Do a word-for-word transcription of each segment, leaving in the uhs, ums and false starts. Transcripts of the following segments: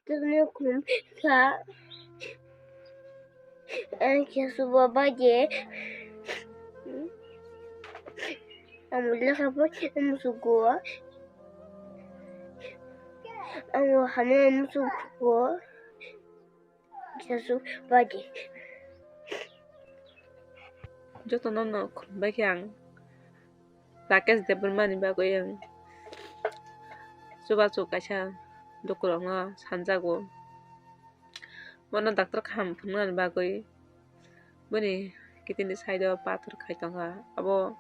Tini khum kha. Ang khe suba baje. Ang lekha bo musugo. Ang hama musugo. Khe su baje. Jotono no khulumbai khe ang Rakesh Debbarma ni bagwi ang chubachu kaisa lukurokno sanjago. Bono doctor kaham phunuknani bagwi bini kidney ni side o pathor khai tongkha. Abo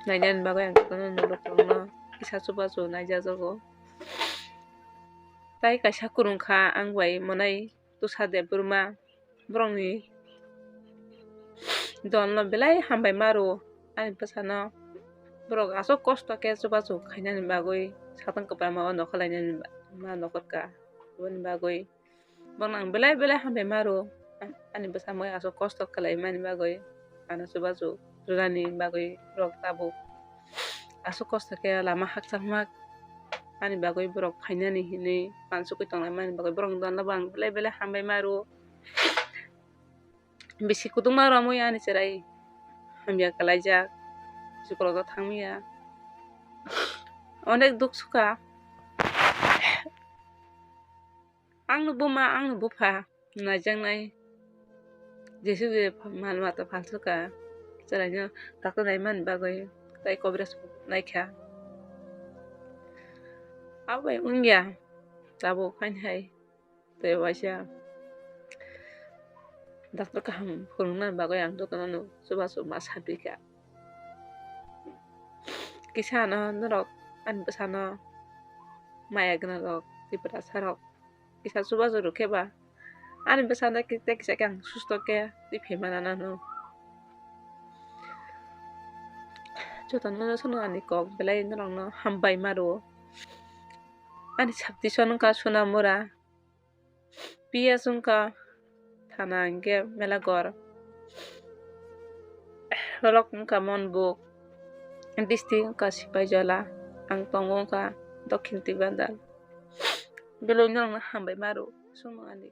nainani bagwi ang jotono no lukurokno kisa chubachu naijajago. Tai kaisa kwrwngkha ang bai mwnai Tusa Debbarma, borokni dolno belai hambai ma rwo ani bwsano. Borok aswk kosto khe chubachu khainani bagwi, satung kwbangma o nokha lainani ba-, ma nokhorka, aboni bagwi borokno ang belai belai hambai ma rwo. Ani bwsa moi aswk kosto khlaimani bagwi, ano chubachu rwnani bagwi borok tabuk aswk kosto khe lama hakchangma ani bagwi borok phainani hinwi uansukwi tonglaimani bagwi borokni dolno bo ang belai belai hambai ma rwo. Bisi kutungma romwi ani chwrai hamya kwlaijak, school o thangmaya. Onek duk sukha. Angni buma, angni bupha naijaknai jesu je mal mata phalsukha, chwraino doctor naimani bagwi tai coverage naikha. Abo bai wngya tabuk haini hai tei waisa doctor kaham phwrwngna bagwi ang jotono no chubachu ma satwi kha. Kisa no norok ani bwsano maya gwnang rok, Tiprasa rok kisa chubachu rwkhe ba ani bwsano ki-, tei kisa khe ang susto khe twi phaima nana no. Jotono no sono ani kok belai norokno hambai ma rwo. Ani subdivision wngkha Sonamura, P S wngkha thana hwnkhe Melagor, block wngkha Monbuk, district wngkha Sipaijala, ang tongo wngkha Dokhin Tibandal. Belai norokno hambai ma rwo, sono ani